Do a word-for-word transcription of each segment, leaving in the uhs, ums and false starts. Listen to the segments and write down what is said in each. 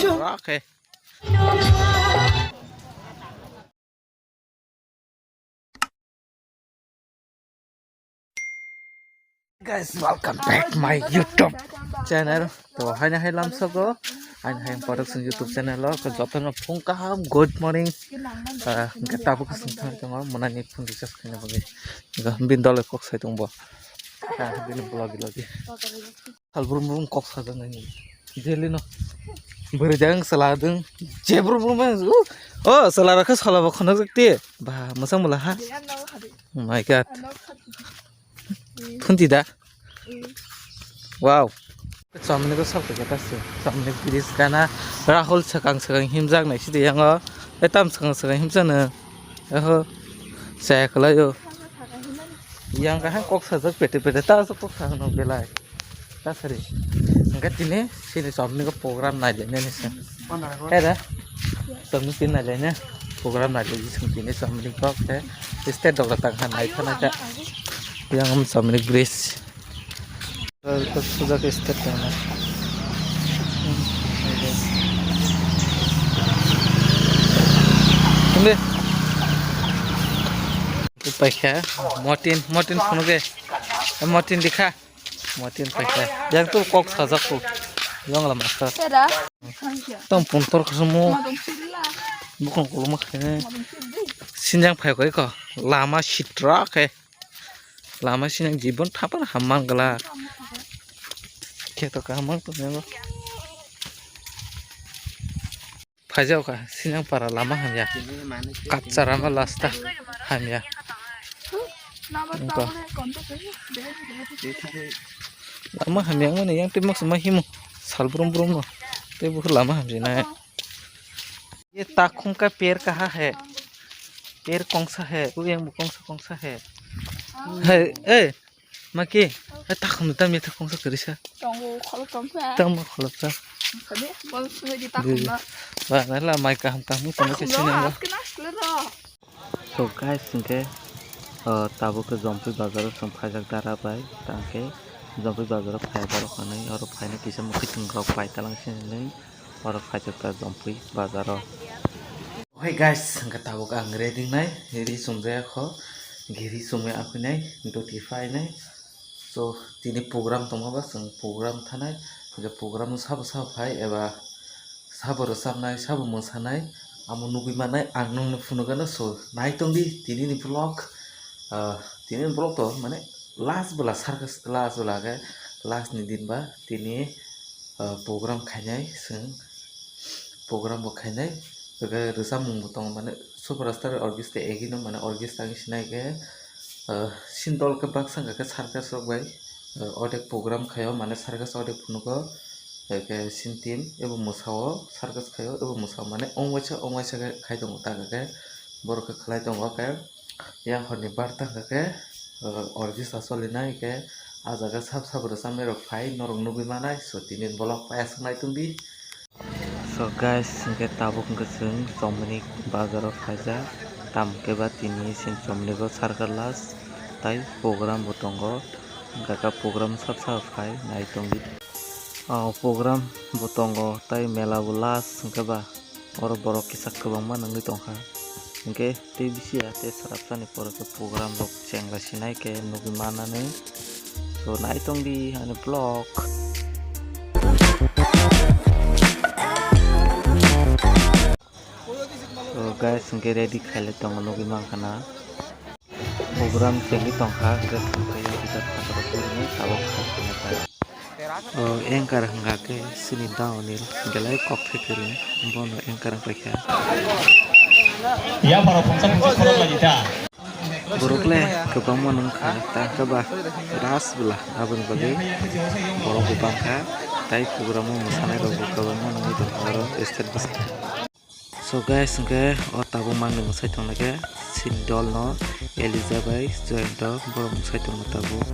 Chwrak khe. Guys, welcome back my YouTube channel. To haino hai lamsogo, haino hai production YouTube channel o jotono phung kaham, good morning. Ah, hwnkhe tabuk khe chwng thangwi tongo, mwnani phone recharge khaina bagwi. Hwnkhe bini dole kok sai tongbo. Ah, bini vlog logi. Sal brum brum kok sajak nai ni. Jelino. Bwrwi jang sala dwng. Je brum brum brum. Oh, sala rakha sala bo khonok jak ti. Ba, mwchang bwla ha. Oh my God. Phunti da. Wow. Chomni ko sal khe ta se. Chomni bridge gana. Rahul sakang sakang himjak nai sidi yango. Etam sakang sakang himjak no. Oho. Saya khlai o. Yang kaham kok sajak pete pete ta so kok sajak no belai. Ta sari. Hwnkhe tini sini chomni ko program nai le nini se. He da. Chomni tin nai le ne. Program nai le sini tini chomni kok te. State dok tang han nai thana ta. Yang chomni bridge. Sujak state tang na. Hindi. Paikha, Martin, Martin phone ke. Martin dikha. Martin paikha. Yang tu kok sajak tu. Yang lama sa. Sera. Tong puntor khasmu. Bukong koloma khe. Sinjang phai koi ko. Lama sitra khe. Lama sinang jibon thapar hamang gala. Kheto kaham to nang. Phaijao ka sinang para lama hamya. Kacha rama lasta hamya. Engko. Lama hamya ngone yang tei moksa ma himo sal brum brum no. Tei bukhuk lama hamjinai. Ye takhum ka per kaha hai. Per kongsa hai. U yang bu kongsa kongsa hai. Hai, eh. Maki, eh, takhum tam ye takhum sa kerisa. Tongo kholop tom sa. Tam kholop sa. Kade, bol sui di takhum ba. Ba, na la mai kaham kaham tamo ke sinang ba. Takhum ba. So guys, hwnkhe, uh, tabuk khe Jompui bazar o chwng phaijak dara bai, tangkhe Jompui bazar o phai borok hwnwi, oro phaina kisa mwkhwtwng rok pai talang sinwi. Oro phaijak ta Jompui bazar o. Hai guys, hwnkhe tabuk ang ready nai, ri chumjaya kho, giri chumwi aphinai, doti phainai. So, tini program tongma ba chwng program thanai, hwnkhe program sabo sabo phai eba sabo rwchapnai, sabo mwsanai, amo nugwi mannai ang nokno phunukgano. So, nai tongdi tinini vlog, ah, tinini vlog to mane last bwla sarkha, last bwla khe last ni din ba tini ah, program khainai chwng, program bo khainai, hwnkhe rwchapmung bo tongo, mane superstar orchestra egino mane orchestra wngwi sinai khe, ah, sindol khe baksa wngkha khe circus rok bai, ah, odek program khaio, mane circus odek phunugo, hwnkhe sin team ebo mwsao circus khaio, ebo mwsao mane ong waisa ong waisa khe khai tongo, ta hwnkhe borok khe khlai tongo khe. Yang horni barta hwnkha khe, uh, orchestra solinai khe, ah jaga sab sabo rwchapnai rok phai norok nugwi manai, so tini vlog paiya swk nai tongdi. So guys, hwnkhe tabuk hwnkhe chwng Chomni bazar o phaijak, tamo khe ba tini chini Chomni o circus last tai program bo tongo, hwnkha khe program sab sabo phai nai tongdi. O program bo tongo tai mela bo last hwnkhe ba. Oro borok kisa kwbangma nungwi tongkha, hinkhe tei bisi ya tei swrapsani pore khe program rok chengla sinai khe nugwi manani. So, nai tongdi ani vlog. So, guys, hinkhe ready khailai tongo nugwi mankha na. Program chengwi tongkha, hwnkhe thwngkhe yang kisa phatarok burini tabok kha. O anchor hwnkha khe chini da Onil belai kok thai kwrwi, bono anchor wng paikha. Yapharo phungsa phungsa khorok lagi ta. Borok le kwbangma nungkha, ta khe ba ras bwla aboni bagwi borok bo bangkha, tai program o mwsanairokbo kwbangma nungwi tongkha oro stage bwskango. So guys, hwnkhe o tabuk mangni mwsai tongnaikhe chini dolno Elija bai Joyonto borok mwsai tongma tabuk.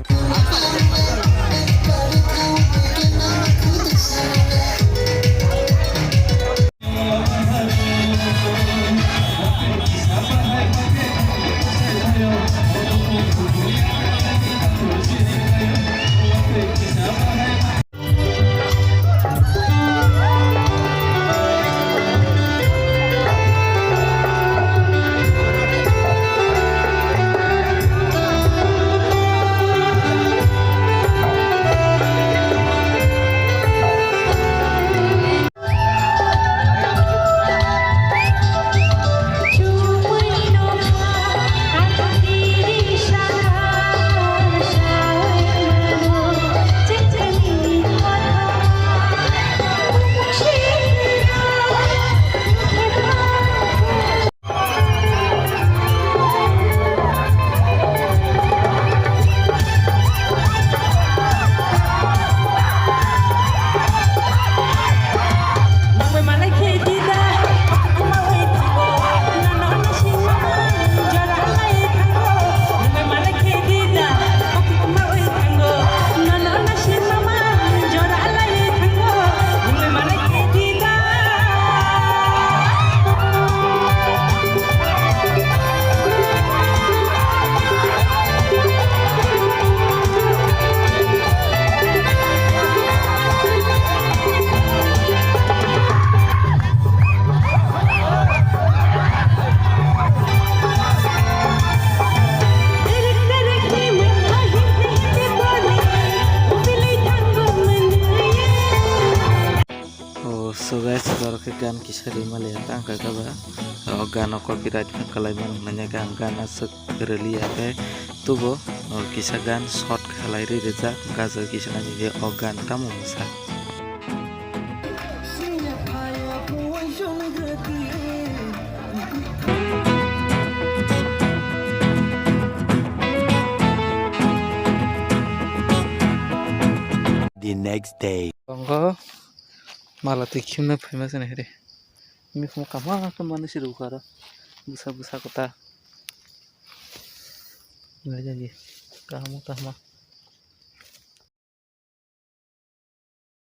So guys, borok khe gan kisa rwima liya tang kha ba. O gano copyright pha kwlai mano hwnwi khe ang gan aswk rwliya khe tubo, o kisa gan short khalai rwi rijak, gajor kisa nai je o gan tamo mwsa. The next day. Tongo mala twi khimna phaima se nai re. Mikhumu kahma khe manwi se rwkha aro. Bwsa bwsa kwtal. Nai jani. Kaham kaham.